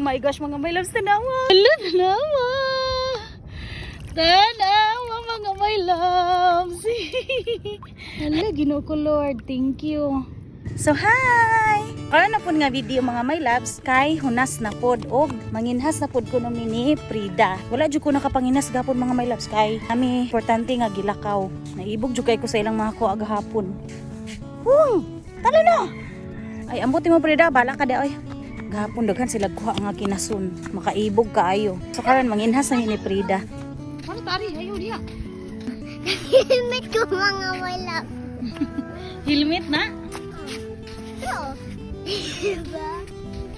My gosh, mga my loves, tanawa! Hala, tanawa! Tanawa, mga my loves! Hala, Ginoo ko Lord, thank you. So, hi! Karon na pod nga video, mga my loves, kay hunas na pod og manginhas na pod kuno mi ni Prida. Wala jud ko nakapanginas gapon, mga my loves, kay kami importante nga gilakaw. Naibog jud kay ko sa ilang mga kuha gahapon. Huy! Talo na! Ay, ambot mo, Prida, bala ka di oy. Gahapon daghan sila kuha nga kinasun. Makaibog kaayo. So karon manginhas na mi ni Prida. Ano tari? Ayo diha. Helmet ko, mga my love. Helmet na? Oo. Diba?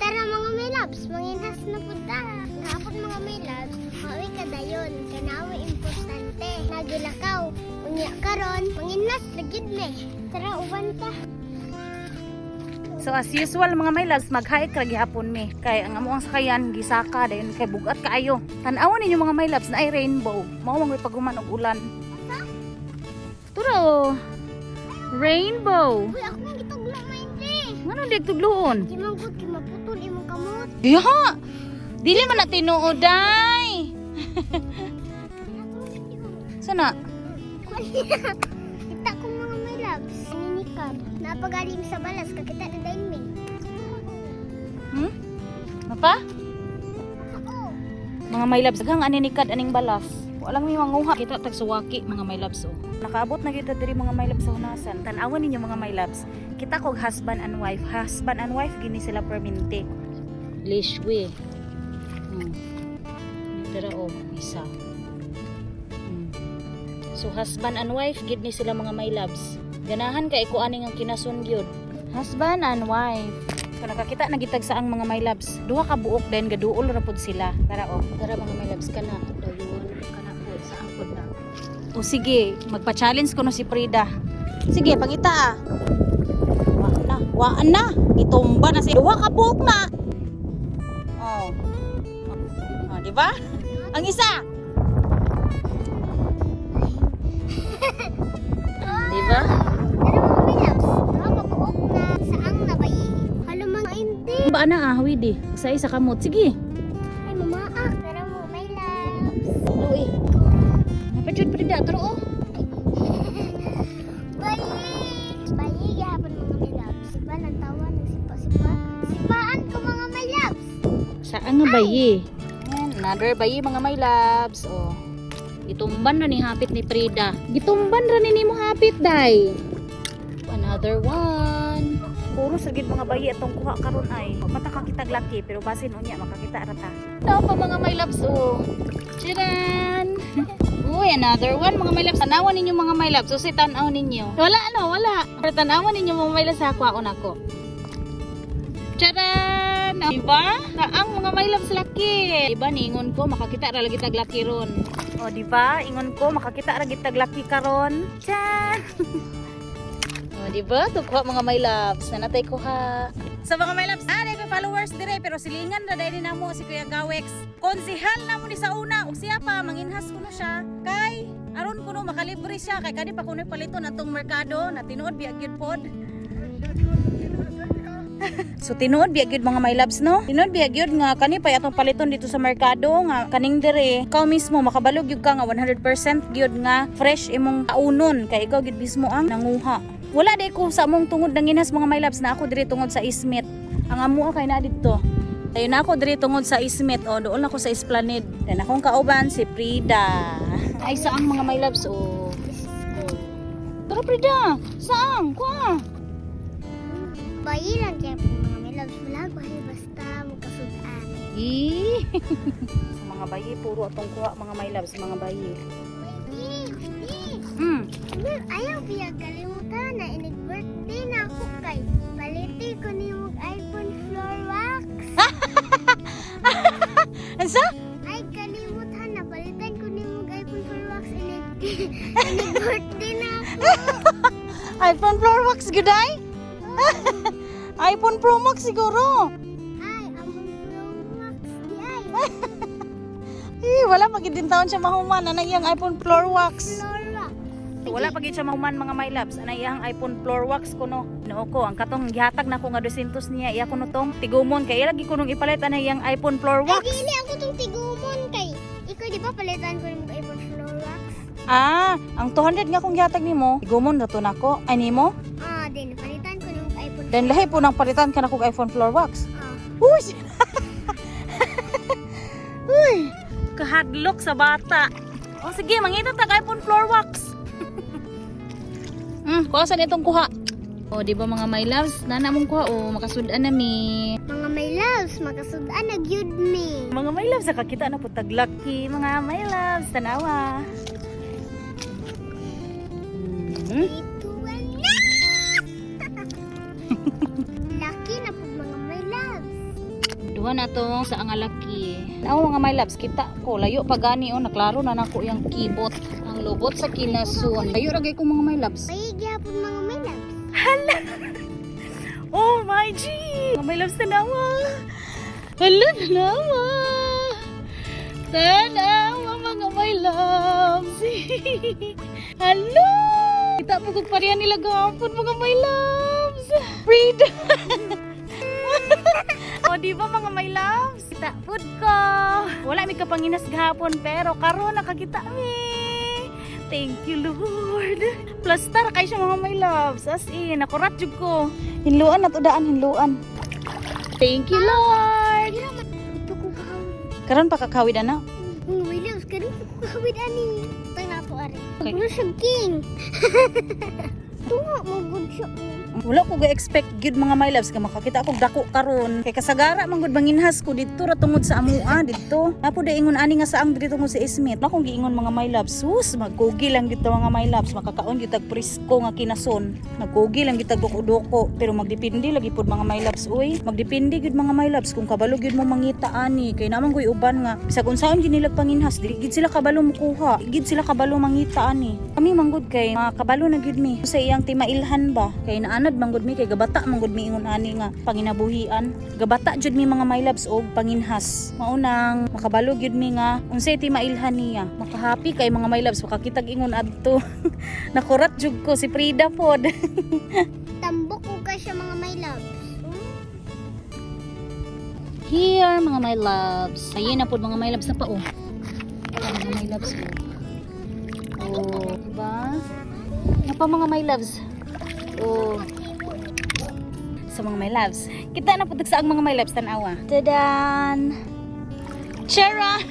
Tara, mga my loves, manginhas na po ta. Gahapon, mga my loves, mawi ka dayon. Kanawi importante. Nagilakaw. Unya karon, manginhas na gid me. Tara, uban ta. So as usual, mga my loves, mag-hike ra gihapon mi. Kay ang amo ang sakayan gisaka dayon kay bugat kaayo. Tan-awon ninyo, mga my loves, na ay rainbow. Mao man gyud paghuman og ulan. Turo. Rainbow. Uy, ako nang gituglo mainde. Ngano di tugluon? Di man gud kay maputol imong kamot. Diha. Dili man na tinuod day. Sana? Kita ko, mga my loves. Ninikad. Napagaling sa balas kakita na dayon mi. Mapa? Oo. Mga my loves, daghang aninikad aning balas. Walang may manguha. Kita tag suwaki, mga my loves, oh. Nakaabot na kita diri, mga my loves, sa hunasan. Tan-awan ninyo, mga my loves. Kita kog husband and wife. Husband and wife gini sila permente. Lishwe. Dira oh, isa. So husband and wife gid ni sila, mga my loves. Ganahan kay ko ani nga kinasun gyud. Husband and wife. So nakakita na gitag sa ang mga my loves. Duha ka buok then gaduol ra pod sila. Tara oh, tara, mga my loves, kana dayon kana pod sa angkod na. O sige, magpa-challenge ko no si Prida. Sige, pangita ah. Wa na, wa na. Gitumba na si duha ka buok na. Oh. Oh, di ba? Ang isa. Di ba? Pero mga my loves, duha ka buok na saang nabayi. Hala mga hindi. Ba na ah, widi. Sa isa kamot. Sige. Ay mama ah. Tara mo, my loves. Luwi. Napajud Prida, taro oh. Bayi! Bayi gihapon, mga my loves. Sipa lang tawa ng sipa sipa. Sipaan ko, mga my loves. Saan nga bayi? Ayan, another bayi, mga my loves. Oh. Gitumban na ni hapit ni Prida. Gitumban ra ni nimo hapit day. Another one. Puro sa gid mga bayi atong kuha karon ay. Mata ka kitag laki pero basin unya makakita ra ta. Tao pa, mga my loves, oh. Charan! Uy, another one, mga my loves. Tanawan ninyo, mga my loves. So si tanaw ninyo. Wala ano, wala. Pero tanawan ninyo, mga my loves, sa kwaon ako. Charan! Diba? Ang mga my loves, laki. Diba ningon ko makakita ra lagi tag laki ron. O diba? Ingon ko makakita ra gid tag laki karon. Chan! O diba? Tukwa, mga my loves. Nanatay ko ha. Sa mga my loves, ah, may followers dire pero silingan ra dahil namo si Kuya Gawex. Konsihal na mo ni sa una ug siya pa manginhas kuno siya kay aron kuno makalibre siya kay kani pa kuno paliton atong merkado na tinuod biya gyud pod. So tinuod biya gyud, mga my loves, no. Tinuod biya gyud nga kani pa atong paliton dito sa merkado nga kaning dire ikaw mismo makabalog gyud ka nga 100% gyud nga fresh imong kaunon kay ikaw gyud mismo ang nanguha. Wala day ko sa among tungod nanginhas, mga my loves, na ako diri tungod sa Ismet. Ang amo kay na didto. Tayo na ako diri tungod sa Ismet o doon ako sa Esplanade. Then akong kauban si Prida. Ay saang, mga my loves, oh. Oh. Tara, Prida, saang kuha. Bayi lang kaya po, mga my loves. Wala ko ay basta magkasudan. Eh. Sa mga bayi, puro atong kuha, mga my loves, mga bayi. Bayi! Bayi! Ayaw biya kalimutan na inig birthday na ako kay paliti ko ni mong iPhone floor wax. Ansa? Ay kalimutan na palitan ko ni mong iPhone floor wax inig inig birthday na ako. iPhone Floor Wax guday? iPhone Pro Max siguro. Ay, iPhone Pro Max di ay. Eh, wala pag din taon siya mahuman ana iyang iPhone Floor Wax. Floor wax. So wala pa gid siya mahuman, mga my loves. Anay iyang iPhone floor wax kuno. Ginoo ko, ang katong gihatag nako nga 200 niya, iya kuno tong tigumon kay iya lagi kunong ipalit anay iyang iPhone floor Ay, wax. dili ako tong tigumon kay. Ikaw, di ba palitan ko ng iPhone floor wax? Ah, ang 200 nga kong gihatag nimo, tigumon ra to nako. Ay nimo? Ah, din palitan ko ng iPhone. Then lahi po nang palitan ka na kog iPhone floor wax. Ah. Uy! Uy! Kahadlok sa bata. O sige, mangita tag iPhone floor wax. Kuha saan itong kuha? O, di ba, mga my loves? Nana mong kuha o, makasudan na mi. Mga my loves, makasudan na gyud mi. Mga my loves, nakakita na po tag lucky. Mga my loves, tanawa. Ito na! Lucky na po, mga my loves. Duha na to sa ang laki. Ako, mga my loves, kita ko layo pa gani oh, naklaro na nako yung kibot. Ang lobot sa kinasuan. Layo ra gay ko, mga my loves. May gyapon, mga my loves. Oh my G! Mga my loves, tanawa. Hala, tanawa. Tanawa, mga my loves. Hello! Kita po kung pareha nila gahapon, mga my loves. Freedom! O, di ba, mga my loves? Kita food ko. Wala mi kapanginas gahapon pero karon nakakita mi. Thank you, Lord. Plastar kay siya, mga my loves. As in, nakurat jud ko. Hinluan na to daan, hinluan. Thank you, Lord. Ito ko kahawid. Karon pa kakawid ana. Mga my loves, karon ko kahawid ani. Tang na to ari. Okay. Ano siya king? Tunga mo gud siya. Oh. Wala ko ga-expect gyud, mga my loves, nga makakita ako dako karon. Kay kasagara man gud manginhas ko didto ra tungod sa amua didto. Apo da ingon ani nga saang diri tungod si Smith. Akong giingon, mga my loves, sus magkugi lang gyud ta, mga my loves, makakaon gyud tag presko nga kinason. Magkugi lang gyud tag duko-duko, pero magdepende lagi pud, mga my loves, uy. Magdepende gyud, mga my loves, kung kabalo gyud mo mangita ani kay naman koy uban nga bisag unsaon gyud nila panginhas, dili gyud sila kabalo mukuha. Gyud sila kabalo mangita ani. Kami manggod kay mga kabalo na gyud mi sa iyang timailhan ba kay naanad manggod mi kay gabata manggod mi ingon ani nga panginabuhian. Gabata jud mi, mga my loves, og panginhas. Maunang makabalo gyud mi nga unsay timailhan niya. Makahappy kay, mga my loves, makakitag ingon adto. Nakurat jud ko si Frida pod. Tambok ko ka siya, mga my loves. Here, mga my loves. Ayun na pod, mga my loves, na pa oh. Ayan, mga my loves oh. Oh, diba? Na pa, mga my loves. Oh. So mga my loves, kita na po sa ang mga my loves, tanawa. Tadan! Charan!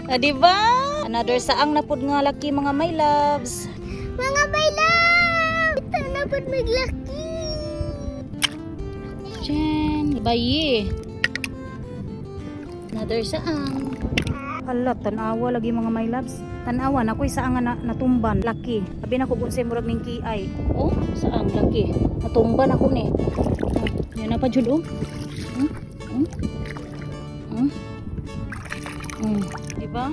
Ah, diba? Another saang na pod nga laki, mga my loves. Mga my loves! Ito na po maglaki. Chen, bayi. Another saang. Hala, tanawa lagi, mga my loves. Tanawa, nakoy saang nga na, natumban, laki. Sabi na ko kung sa murag ning kiay. Oh, saang laki. Natumban ako ni. Oh, yan na pa jud oh. Diba?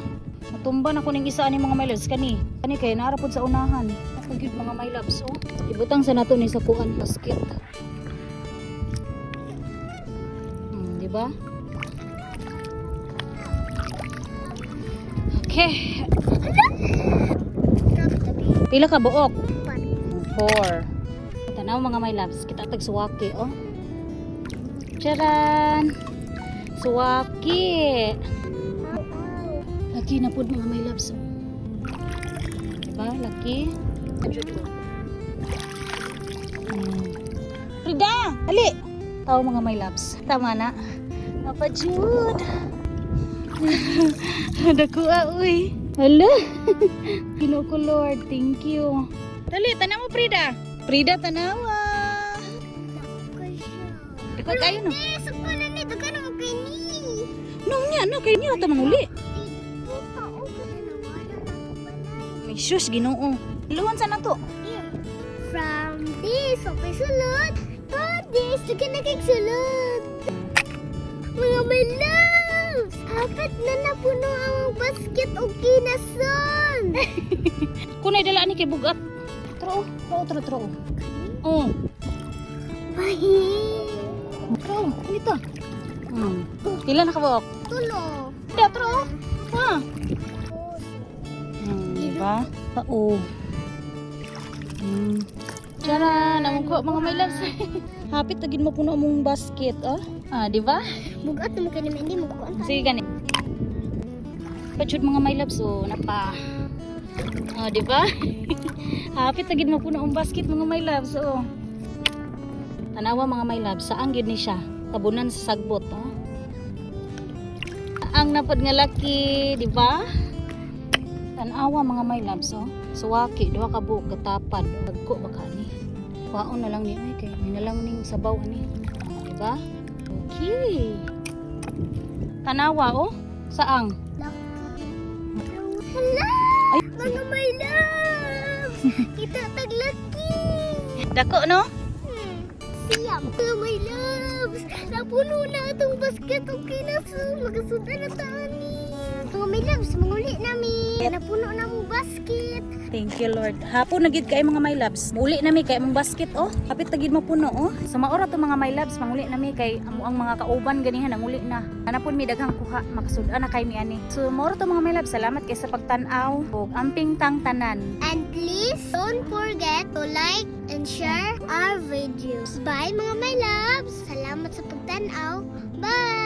Natumban ako ning isa ani, mga my loves, kani. Kani kay naara pod sa unahan. Ako gyud, mga my loves oh. Ibutang sa nato ni sa kuan basket. Di ba? Okay. Pila ka buok? Four. Tanaw, mga my loves, kita tag suwaki oh. Charan! Suwaki. Laki na pud, mga my loves. Oh. Diba? Laki. Jud oh. Frida! Ali! Tao, mga my loves. Tama na. Papa Jude! Dakuha, uy. Hala! Ginoo ko, Lord. Thank you. Dali, tanaw mo, Frida. Frida, tanawa. Dako kayo, no? Eh, sa pala ni, dugan mo kay ni. No, niya, no. Kayo niya, tamang uli. Dito, oh, kasi nawala na ito balay. May sus, Ginoo. Luwan sa na to. Here. From this, okay, sulod. To this, dugan na kay sulod. Mga my loves! Apat na napuno ang basket o kinason. Kunay dala ni kay bugat. Tro, tro, tro, tro. Oh, Bye! Tro, dito. Pila na kabuok? Tulo. Da, tro. Ha. Diba? Pa oh. Tara, namungko mga my loves. Hapit na gid mo puno among basket, oh. Ah, di ba? Bugat naman kayo naman, hindi magkukuan. Sige gani. Pajud mga my loves, oh, napa. Oh, di ba? Hapit na gid mo puno ang basket mga my loves, oh. Tanawa mga my loves, saan gyud ni siya? Tabunan sa sagbot, oh. Ang napod nga laki, di ba? Tanawa mga my loves, oh. Suwaki, duha ka buok gatapad, dagko ba ka ni? Kwaon na lang ni ay kay may na lang ning sabaw ani. Oh, di ba? Okay. Tanawa oh. Saang? Hala! Ay. Mga my loves! Kita taglaki! Dako no? Siyam. Mga my loves! Napuno na atong basket. Okay na so. Magasudan na taani. Mga my loves, manguli nami. Napuno na mong basket. Thank you, Lord. Hapon na gid kay mga my loves. Muli na mi kay among basket oh. Hapit na gid mapuno oh. So maora to mga my loves, manguli na mi kay amo ang mga kauban ganihan nanguli na. Anapon mi daghang kuha, makasud-an na kay mi ani. So maora to mga my loves, salamat kay sa pagtan-aw ug amping tang tanan. And please don't forget to like and share our videos. Bye mga my loves! Salamat sa pagtanaw. Bye!